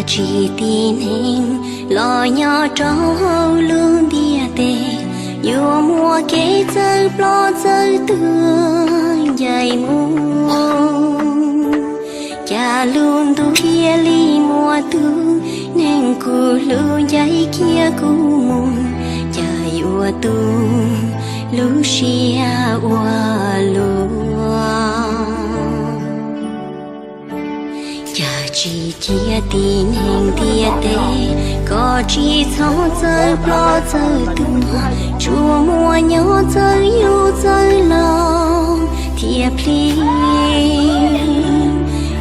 Tsis tib neeg los nyob rau hauv lub ntiaj teb yuav muaj kev txawj ploj txawj tuag ncaim mus. Cas lub ntuj thiaj li muaj tus neeg kuv hlub ncaim kiag kuv mus, cas yuav tu lub siab ua luaj. Cas tsis cia tib neeg ntiaj teb, koj tsis txhob txawj ploj txawj tuag, tsuas muaj nyob txawj yug txawj laus thiaj plig.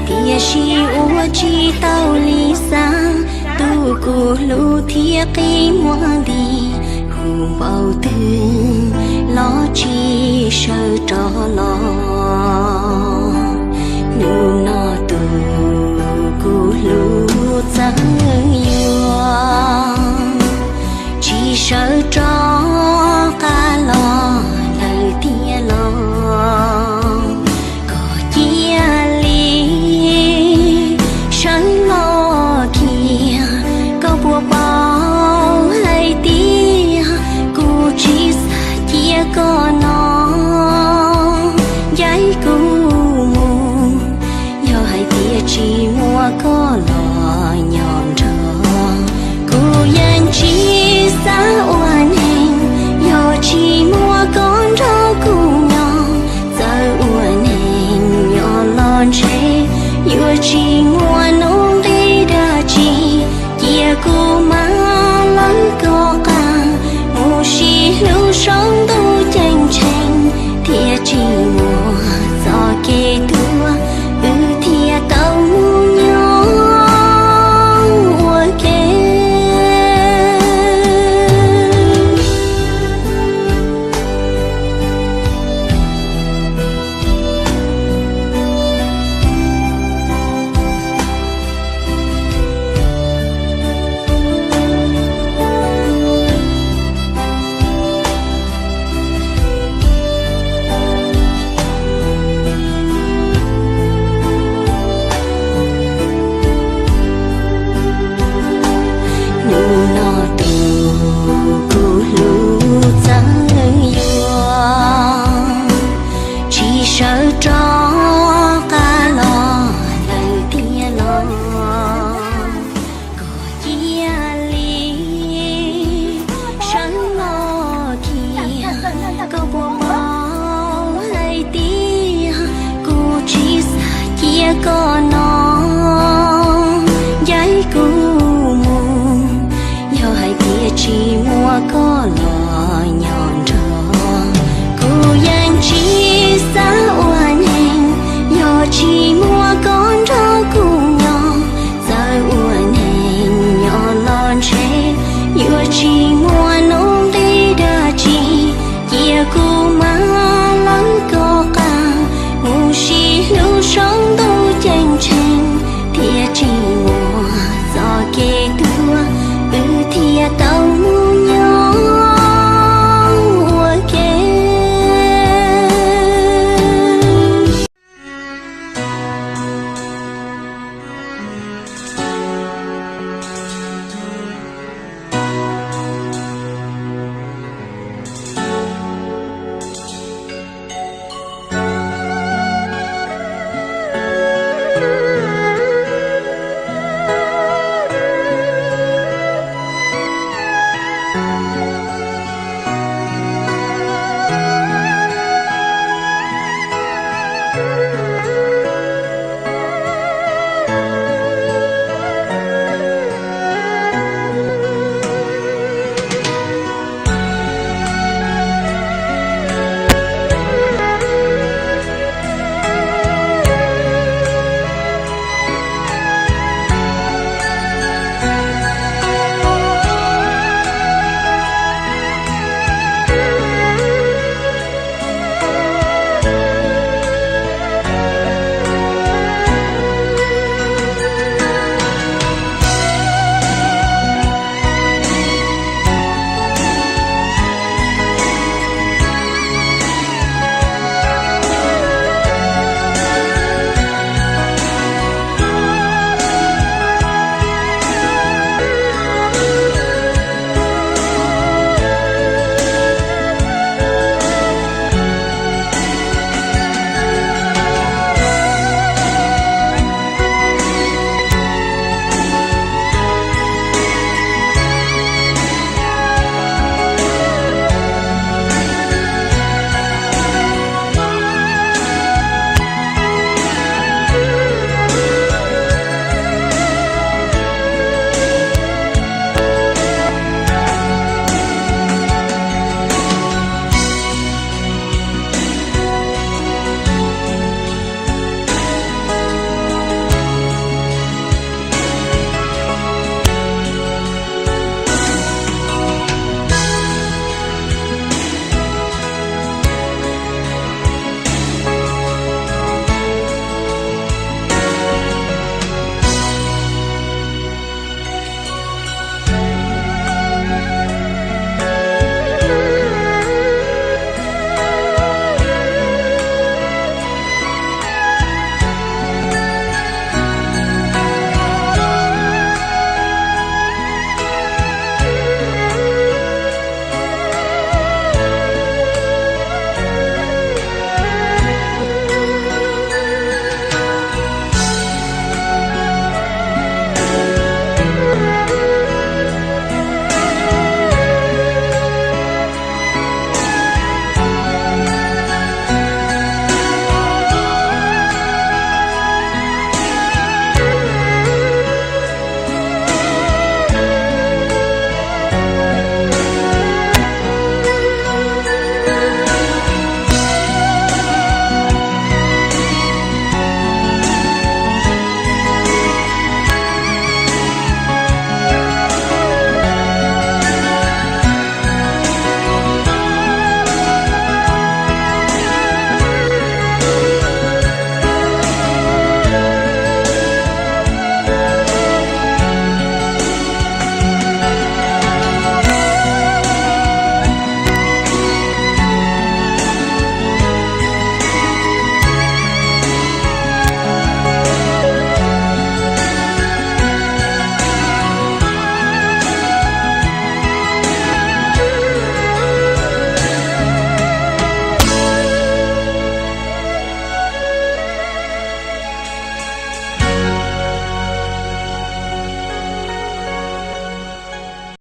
Tiam sis ua tsis tau li xav, tus kuv hlub thiaj qi muag nti, hu npaum twg los tsis sawv rov los. Hnub no tus kuv hlub txawm yuav tsis sawv rov qab los lawm tiag los, koj cia li sawv los kiag. Koj puas paub hais tias kuv tsis xav cia koj no ncaim kuv mus? Yog hais tias tsis muaj koj los nyob nrog, kuv yeej tsis xav ua neeg. Yog tsis muaj koj nrog kuv nyob, txawm ua neeg nyob los ntshe yuav tsis muaj nuj nqis dab tsi. Cia kuv mam lawv koj qab mus sib hlub saum ntuj ceeb tsheej, thiaj tsis muaj txoj kev tuag, wb thiaj tau mus nyob ua ke. Hnub no tus kuv hlub txawm yuav tsis sawv rov qab los lawm tiag los, koj cia li sawv los kiag. Koj puas paub hais tias kuv tsis xav cia koj